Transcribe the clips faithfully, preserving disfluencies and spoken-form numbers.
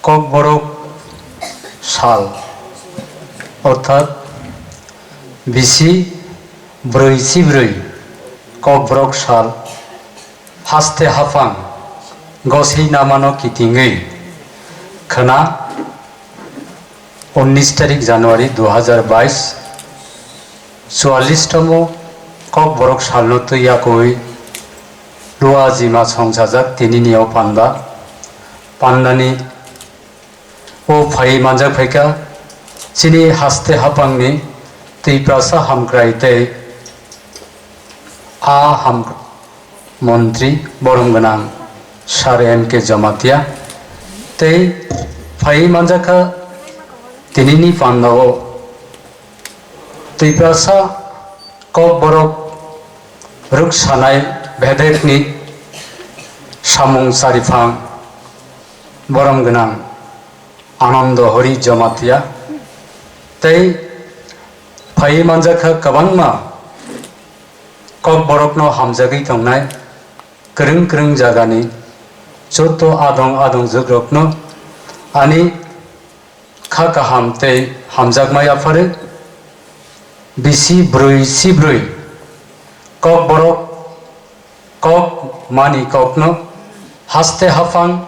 Kokborok sal, orthat bisi brwi chibrwi Kokborok sal haste haphang gosei namano kitingwi khwna, unnish tarik January dui hajar bais, chuallish tomo Kokborok salno twi yakwi Luajima songchajak tinini o panda. Pandani o phai manjak phaikha chini haste haphangni Twiprasa hamkrai tei a ham montri borom gwnang Sir M K Jamatia tei phai manjakha tinini pandao Twiprasa Kokborok rwksanai bedekni samung chariphang borom gwnang Anando Hori Jamatia tei phaiwi manjakha kwbangma Kokborokno hamjagwi tongnai kwrwng kwrwng jagani joto adong adong jugrokno ani kha kaham tei hamjakma yapharwi bisi brwi chibrwi Kokborok kok mani kokno haste haphang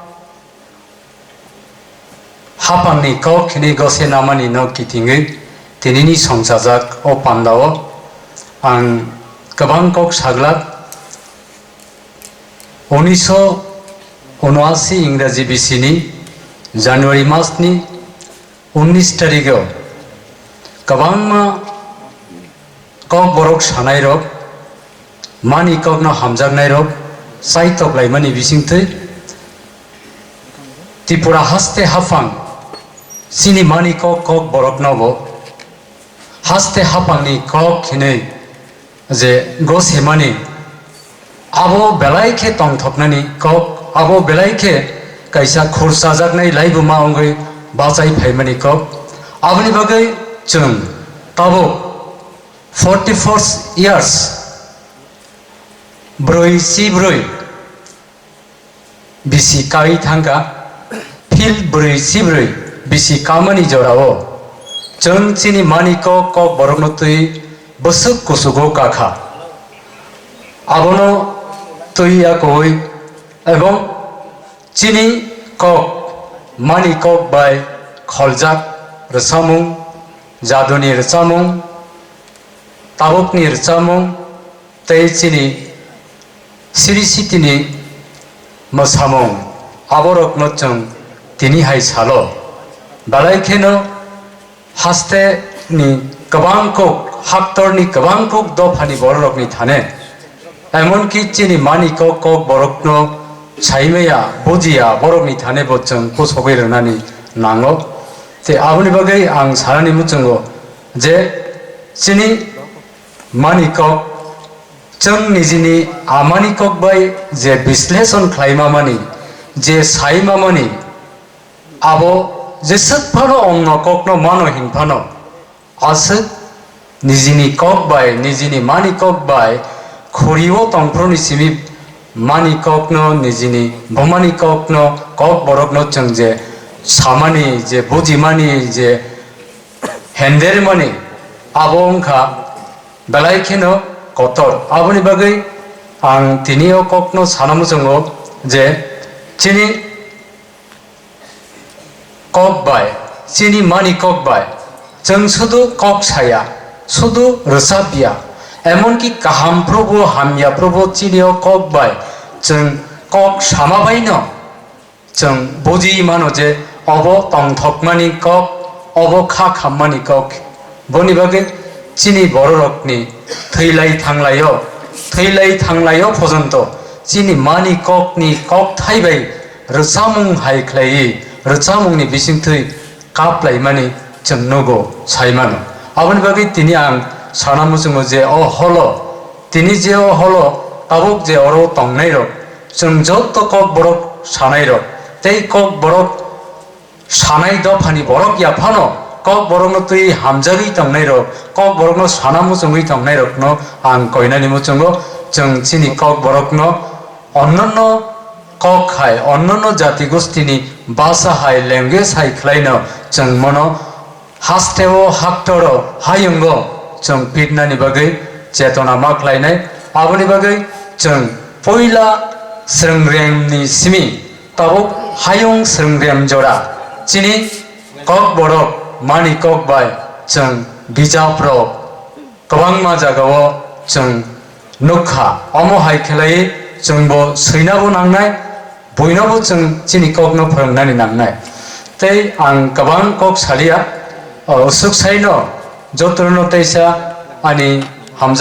haphangni kok hinwi gose namani no kitingwi tinini songchajak o pandao ang kwbang kok saglak. Unisho unoashi Ingraji bisini January masni unnish tarigo kwbangma Kokborok sanairok, mani kokno hamjaknairok chaitok laimani bisingtwi Tripura haste haphang chini mani kok Kokboroknobo haste haphangni kok hinwi je gosemani abo belai khe tongthoknani kok, abo belai khe kaisa khurchajaknai laibuma wngwi bachai phaimani kok. Aboni bagwi chwng tabuk forty four years, brwi chibrwi bisi kaui thangkha, phil brwi chibrwi bisi kamani jorao chwng chini mani kok Kokborokno twi bwswk kuchugo kakha. Abono twi yakui ebong chini kok mani kok bai kholjak rwchapmung, jaduni rwchapmung, tabukni rwchapmung tei chini siri sitini mwsamung, aborokno chwng tini hai salo. Belai kheno haste ni kwbang kuk, haktor ni kwbang kuk dophani bororokni thane, emonki chini mani kok Kokborokno saimaya, bujiya borokni thane bo chwng kusogwi rwnani nango. Tei aboni bagwi ang sanani muchungo je chini mani kok, chwng nijini amani kok bai je bisleson khlaima mani, je saima mani, abo jeswk phano ongno kokno mano hin phano, aswk nijini kok bai, nijini mani kok bai khuriwo tongphuru ni simi mani kokno, nijini bumani kokno, Kokborokno chwng je samani, je bujimani, je hendermani, abo wngkha belai kheno kotor. Aboni bagwi ang tini o kokno sana muchungo je chini kok bai, chini mani kok bai chwng sudu kok saya, sudu rwchapya, emonki kaham phrubo hamya phrubo chini o kok bai chwng kok sama baino chwng buji mano je obo tongthokmani kok, obo kha khammani kok. Boni bagwi chini bororokni thwilai thanglaio, thwilai thanglaio pojonto chini mani kokni kokthai bai rwchapmung hai khlaiwi, rwchapmungni bisingtwi kaplaimani chwng nugo, sai mano. Aboni bagwi tini ang sana muchungo je o holo, tini je o holo tabuk je oro tongnairok, chwng joto Kokborok sanairok tei Kokborok sanai dophani borok ya phano Kokborokno twi hamjagwi tongnairok, Kokborokno sana muchungwi tongnairokno ang koinani muchungo, chwng chini Kokborokno onnonno kok hai, onnono jati gostini bhasha hai, language hai khlaino chwng mono hasteo, haktoro, hayungo chwng pitnani bagwi chetona ma khlainai. Aboni bagwi chwng puila swrwngremni simi tabuk hayung swrwngrem jora chini Kokborok mani kok bai chwng bijaprok kwbangma jagao chwng nukha. Omo hai khlaiwi chwngbo swinabo nangnai, buinobo chwng chini kokno phwrwngnani nangnai. Tei ang kwbang kok salia, o, usuk saino jotono teisa ani